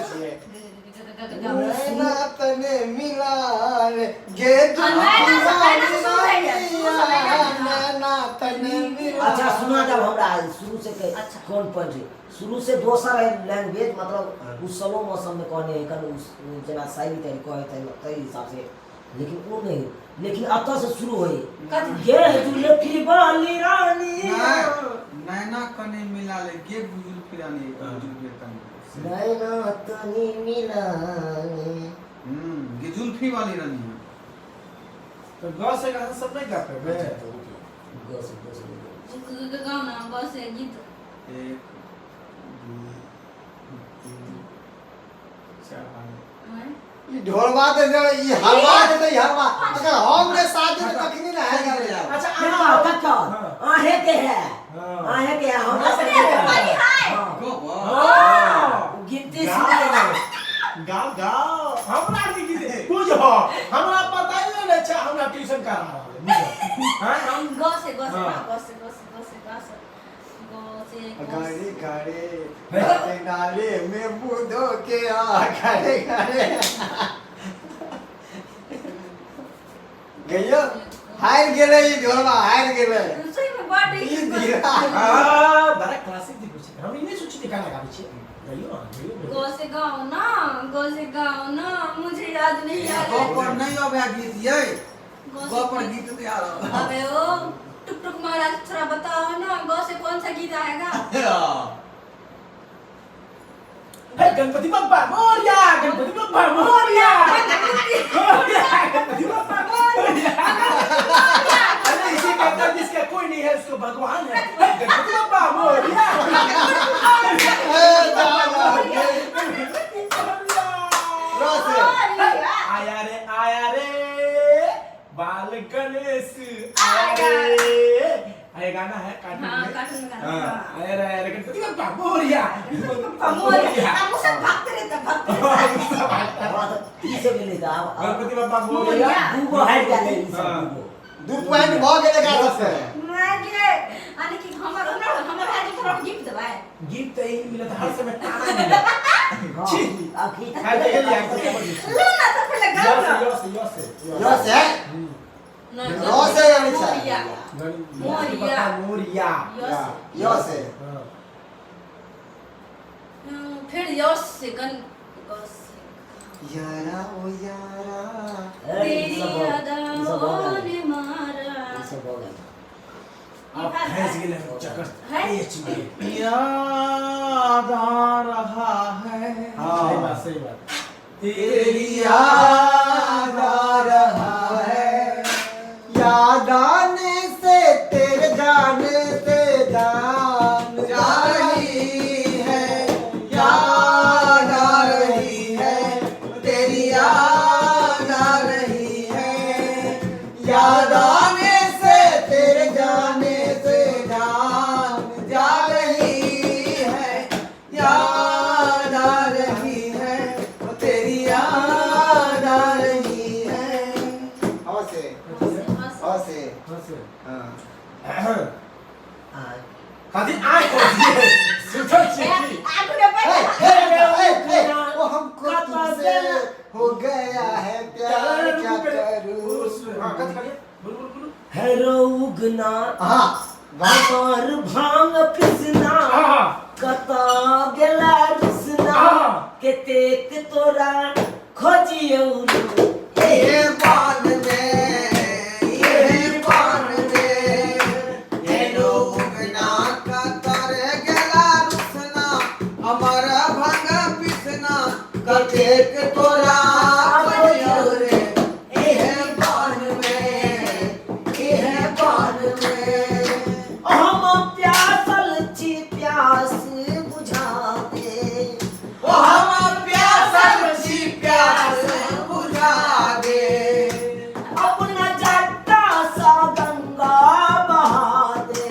छियै। नैना तने मिला रे गे नैना से- नैना से शुरू होइए, शुरू से नैना से। नैना तने मिला। अच्छा सुना जाब हमरा शुरू से के अच्छा। कोन पॉइंट है शुरू से दोसर है लैंग्वेज, मतलब उ स्लो मौसम में कहने है कन उस जेना शायरी तायरी कहै तै तै हिसाब से, लेकिन उ नहीं, लेकिन अतः से शुरू होई कथी? गे जुल्फी वाली रानी। नहीं, नैना कने मिला ले गे बुजुर्ग फिरानी जुल्फी कने। नैना तनी मिला ले। गे जुल्फी वाली रानी है। तो ग से गाना सब नहीं गा पेबे? अच्छा, तो रुकिए। ग से ग से ग से। गाओ ना बस ये गीत। 1 2 3 4। हैं? ई ढोलवा दे जे ई हलवा दे ई हलवा अगर हम ने शादी में तखनी ना है करे। अच्छा। कक्का अहाँ कक्का हाँ। आहे के है। हाँ। आहे के है हमरा अपने सबके है। तुम्हारी है। हाँ। गो बा। हाँ। गिनती सुन। गाओ गाओ, हमरा की गीत बुझो, हमरा पता ही नहीं छै, हमरा ट्यूशन करा रहल है बुझो। हाँ हम ग से ग से हाँ। ना, ग से ग से ग से ग से ग से ग गाड़ी से। गाड़ी नदी नाले में बूंदों के आ गाड़ी गाड़ी गइयो हार गेलै ई ढोलवा हार गेलै। सही में बड ई धीरा। हाँ, बड़ा क्लासिक दिखै छै, हम ई नहि सोचै गाना गाबै छियै। गइयो अहाँ, गइयो गइयो। ग से गाओ ना, ग से गाओ ना, मुझे याद नहीं आ गो रहा। पर नहीं आवे गीत ये। ग गो से पर गीत नहीं आ रहा। अबे ओ टुक टुक महाराज, थोड़ा बताओ ना ग से कौन सा गीत आएगा? हे गणपति बप्पा मोरया, गणपति बप्पा मोरया, मोरया गणपति बप्पा मोरया। अरे इसे कहता है जिसका कोई नहीं है उसको भगवान है। हे गणपति बप्पा मोरया। ए जा जा। र से। आया रे आया रे बाल गणेश आया रे। अरे गाना है कार्टून हाँ, में। कार्टून में गाना। हाँ, आया रे आया रे गणपति बप्पा मोरया, गणपति बप्पा मोरिया। मोरया। हम सब भागते रहते, भागते रहते। हमरा तऽ ई सब भेलै तऽ आब गणपति बप्पा मोरया। मोरया। दूगो हारि गेलै ई सब। हाँ। दूगो 2 पॉइंट भऽ गेलै एकरा सबसे। मागे यानी कि हमर हमर हमर भाई के थोड़ा गिफ्ट देबै। गिफ्ट तो यही मिलत हर समय, ताना मिलत। हाँ, छी। आब की खाइ तऽ गेलियै, आब कते बजै छै? लो ना तो पहले गाओ य ना। से य से य से। र से। नहीं, र से यानी छै। मोरिया। गणपति बप्पा मोरया। य से। य से। हाँ। फिर यश से गन ग से। यारा ओ यारा। ए, ई तेरी सब ई सब भऽ अदाओं गेल। ने मारा। ई सब भऽ गेल। अब फंस गेलै हम चक्कर है? पेच में। याद आ रहा है। सही बात सही बात। तेरी याद आ रहा है। याद आने से तेरे जाने से जान जा रही है, याद आ रही है, तेरी याद आ रही है। याद आने से तेरे जाने से जान जा रही है, याद आ रही है, तेरी याद आ रही है। ह से। हंस ह से। हाँ से। हाँ। आ कथी आय कहलियै सुतल छियै की? आगू ने ए, बैठ। ए, ए, ए, वो हमको तुमसे हो गया है प्यार क्या करूं। हाँ, कथी कहलियै? बोलू बोलू बोलू। है रौगना हाँ वाह। हमार भांग पिसना हाँ कत गेला रुसना हाँ। केतेक तोरा खोजियौ रे। ये बाल में ये बाल में हे लोगना कतर गेला रुसना अमर भंग पिसना कतेक तोरा खोजियौ रे एहे बाल में एहे बाल में। हम प्यासल छी प्यास बुझा दे। ओ हम प्यासल छी प्यास बुझा दे। अपना जट्टा सा गंगा बहा दे।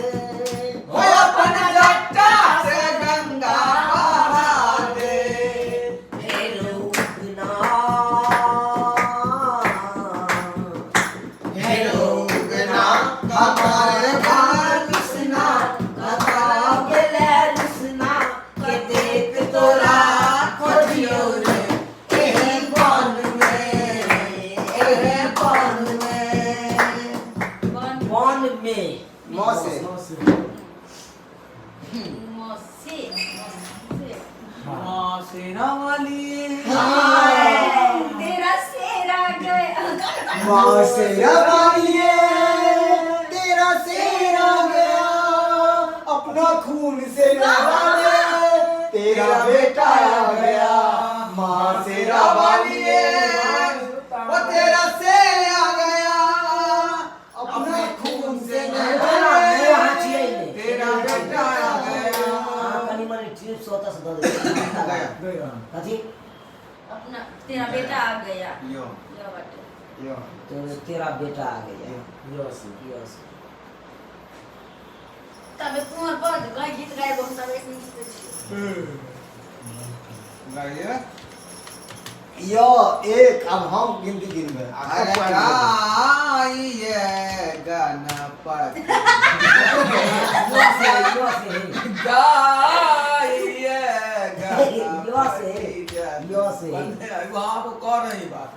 ओ अपन जट्टा से गंगा बहा दे। हे रौगना हे लोगना हमारे भाग कृष्णा कता गेला रुसना। मौसी मौसी। माँ सेना वाली। तेरा सेरा गया। माँ सेरा वालिए तेरा सेरा गया, अपना खून से नहला ले तेरा बेटा आ गया। माँ सेरा वालिए वो तेरा सेरा गया, अपना खून से नहला ले अहाँ छियै ने। तेरा बेटा आ गया। अहाँ कनि मनि टिप्स ओतऽ से दऽ दै गया। कथी? अपना तेरा बेटा आ गया। यो। यो बाटे। यो। तो तेरा बेटा आ गया। यस। यस। तबे कुंवर पर गई गीत गाए हम तब एक मिनट सुनै छी। गाइए। यो एक, अब हम गिनती गिनबै। अरे गाइए गणपति। यो से, यो से। गाइए यो से, गणपति। यो से। वहाँ को कह रही बात।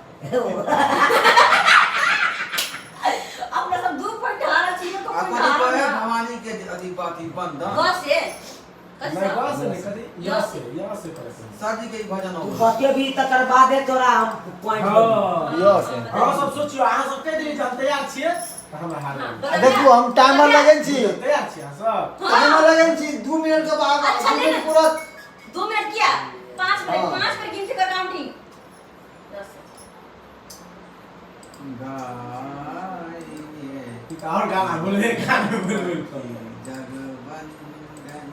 अपना सब दू पॉइंट हारा छी को आ पॉइंट कथी हारा कहे ना। भवानी के अधिपति बंदन। ग से कथी मैं से? ग से नहीं, कथी? य से, य से करै छै। सर जी के ई भजन तू हो। बते भी तकर बादे तोरा हम पॉइंट देबौ। हाँ। यो से। अहाँ सब सोचियो, अहाँ सब कहि देलियै जे हम तैयार छियै तऽ हमरा हार हाँ, लागल। बता देखू हम टाइमर लगेन छी। तैयार छियै अहाँ सब? टाइमर लगेन छी, 2 मिनट के बाद। अच्छा, 2 नहीं, मिनट पूरा। 2 मिनट किया? 5 मिनट। हाँ। 5 मिनट गिनती कर, काउंटिंग 10। गाइए ठीक, और गाना बोलबे, गाना बोलबे। जगवंदन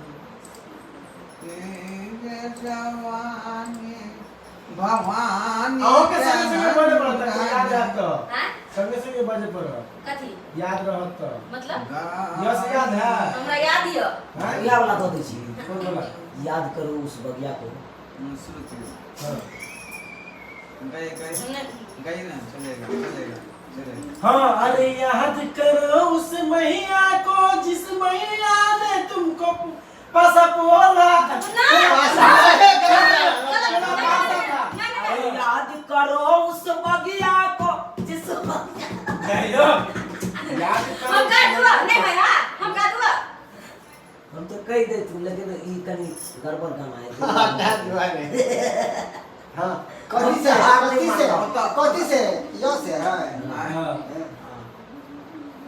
तेरे जवानी भवानी। अहूँके संगे संगे बजे पड़त, याद रहत तऽ। हां। संगे संगे बजे पड़त। कथी? याद रहत तऽ। मतलब? यस याद है? हमरा याद यऽ। हैं? इएह वाला दऽ दै छी। कोन वाला? याद करो उस बगिया को। शुरू करिए। हाँ। गए गए हमने गई ना, चलेगा चलेगा चलेगा। हाँ, अरे याद करो उस मैया को जिस मैया ने तुमको पासा पोला। ना। केना पासा था? ना ना। अरे याद करो उस बगिया को जिस बगिया। नहीं यो, याद करो। हम गा दुआ नहीं भाई, हां हम गा दुआ। हम तो कहि दैतु लेकिन ई कनि गड़बड़ गाना है। हाँ, कथी से? कथी से? कथी से? यो से है। हाँ।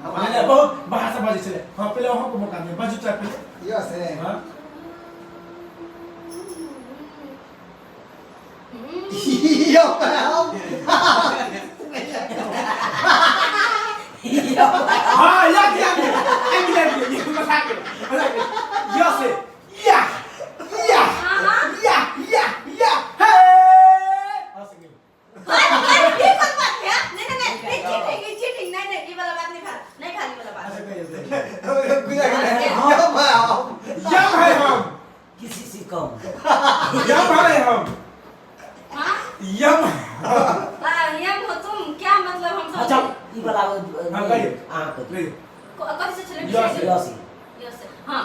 नहीं, बहुत बाहर से बजे छलै। हाँ, पहिले अहाँके मौका दिअ, बाजू तऽ पहिले। यो से। हाँ। यो हम। हाँ, याद याद याद याद याद, मजाक मजाक। यो से या या हाँ। या या या हे। हाँ, संगे। अरे ये कौन बात है? नहीं नहीं नहीं, नहीं चीटिंग, ये चीटिंग। नहीं नहीं, ये वाला बात नहीं खा, नहीं खाली वाला बात। अच्छा, कहिए। यो हम। यम है हम। किसी से कम। यम है हम। हां। यम। आ यम हो तुम, क्या मतलब हम सब? अच्छा ई वाला। हाँ, कहिए। अहाँ कहिए। नहीं। कथी से चले? यो से। यो से। यो से, हां,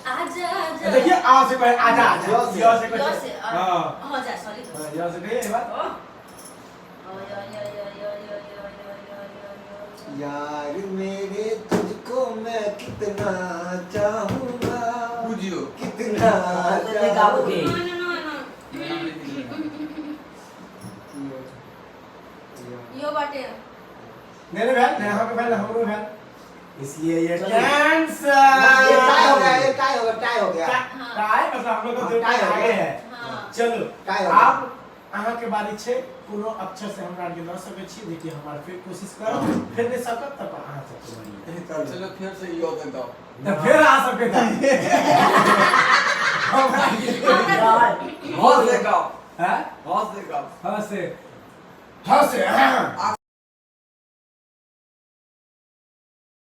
आजा आजा। देखिए आ से कहे आजा आजा। यो से। यो से यो कहे। से। हाँ। हां, जा, सॉरी। हाँ, यो से कहिए एक बार। ओ यो यो यो यो यो यो यो यो यो यो। यार मेरे तुझको मैं कितना चाहूंगा। बुझियो। कितना नहीं गाबोगे। ना ना ना ना। यो बाटे। नहीं नहीं भैल, नहीं अहाँके भैल, हमरो भैल, इसलिए ये चलिए। कैंसर। ये टाई हो गया, ये टाई हो गया, टाई हो गया। टाई मतलब हम लोग को दो टाई हो आगे गया। है। हाँ। चलो टाई हो गया। आब अहाँके बारी छै, कोनो अक्षर से हमरा आरके दऽ सकै छी। देखिए हमरा फेर कोशिश करब, फेर नहि सकब तब अहाँ सबके बारी। चलो फिर से यो के गाओ। तऽ फेर अहाँ सबके दाइ। हमरा यार हौस से गाओ। हैं? हौस से गाओ। हाँ से, हाँ से, हाँ।